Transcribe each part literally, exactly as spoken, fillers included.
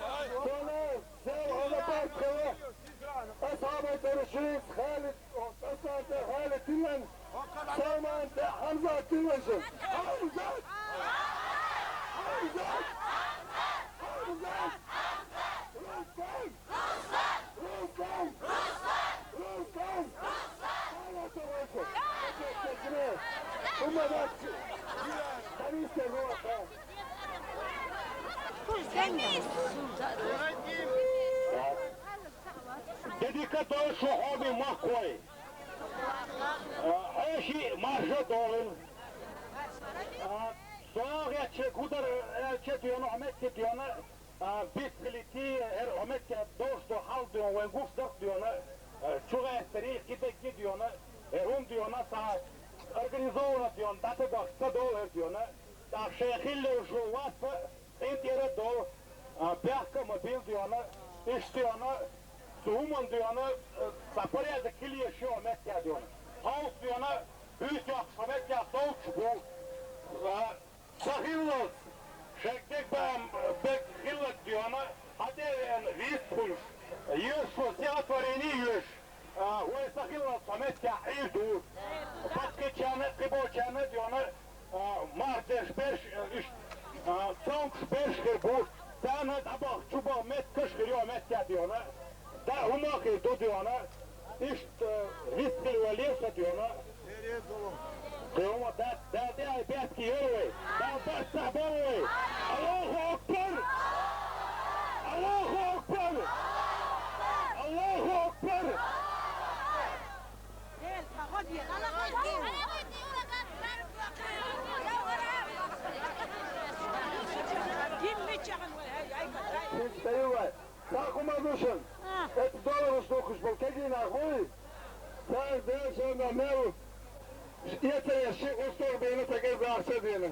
Сона, сел ана парк хала. Асхабай таршиз, Халид, Асхабай Халид Дилан, Салман, Хамзат Дилан. Хамзат! Хамзат! Хамзат! Руслан! Руслан! Руслан! Дедика дойшу хьоми махкой. Хьеши маржа долун. Согъяча гудар элча дуьна, Ӏумеття дуьна. А, бицхилити, эр ометя дошто хал дуьн, вен гуф дах дуьна, э, чугъай старих кидагги дуьна, э, ум дуьна, са организованно дуьн, дата бах, са дол эр дуьна, та шехилле ушу васа, центера дол, а, бяхка мобил дуьна, иш дуьна, суман дуьна, э, са порядок килия ши ометя дуьна. Хаус дуьна, бюсях ометя соуч бу, а, Сахиллалц, шагдег баам бег хиллак дуьна, хьатӀеян вист хуьлуш, йоьш стихотворени йоьш, а, вай сахиллалц хьо меттехь Ӏийр ду. Пачкхичарна, кхиболчарна дуьна, а, мардеш берш, а, иш, а, цомгуш берш хир бу, царна дӀабаха, чубаха меттигаш хир ю хьо меттехь дуьна. Да, хӀума хир ду дуьна. Иштта вист хир вале сан дуьна. Кхин хӀума дац, Дала тӀе ай баьтки яр вай. Дала барт цхьаъ бар вай. Аллаху акбар! Аллаху акбар! Аллаху акбар! Сагу ма ду шун. А. Эцу доллараш духуш болу кегий нах буй? Цара дешан мел эцаре Şu ustur beni tek zarça diyene.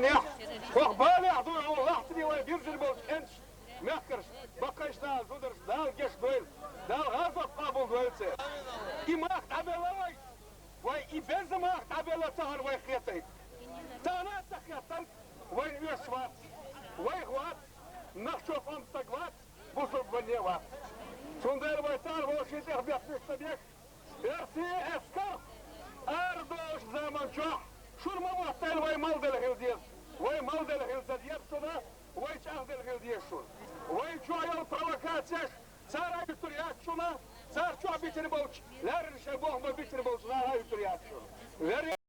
Нехь, хӀокху балехь дуй хьуна лахьцаний вай бирзина болчу кӀенташ, мехкарш, баккхайш, нана, зударш, Дала гечдойла, Дала гӀазот къобалдойла церан. И мах дӀабелла вай, вай и беза мах дӀабелла тахана вай кхетайта. Тахана а ца хеттарг вайна оьшуш вац, вайх вац, нохчо къоман стаг вац, бусулба ванне а вац. Цундела вай тахана вовшийн тӀехбетташ ца беш, Оьрсийн эскар арадолучу заман чохь шуна ма моттийла вай малдала хила деза. Вай малдала хила ца деза шуна, вай чӀагӀдала хила деза шуна. Вай чохь йолу провокацеш цара а юьтур яц шуна, цара чохь битина болчу, лаьррина шайн бохам битина болчу наха а юьтур яц шуна. Вери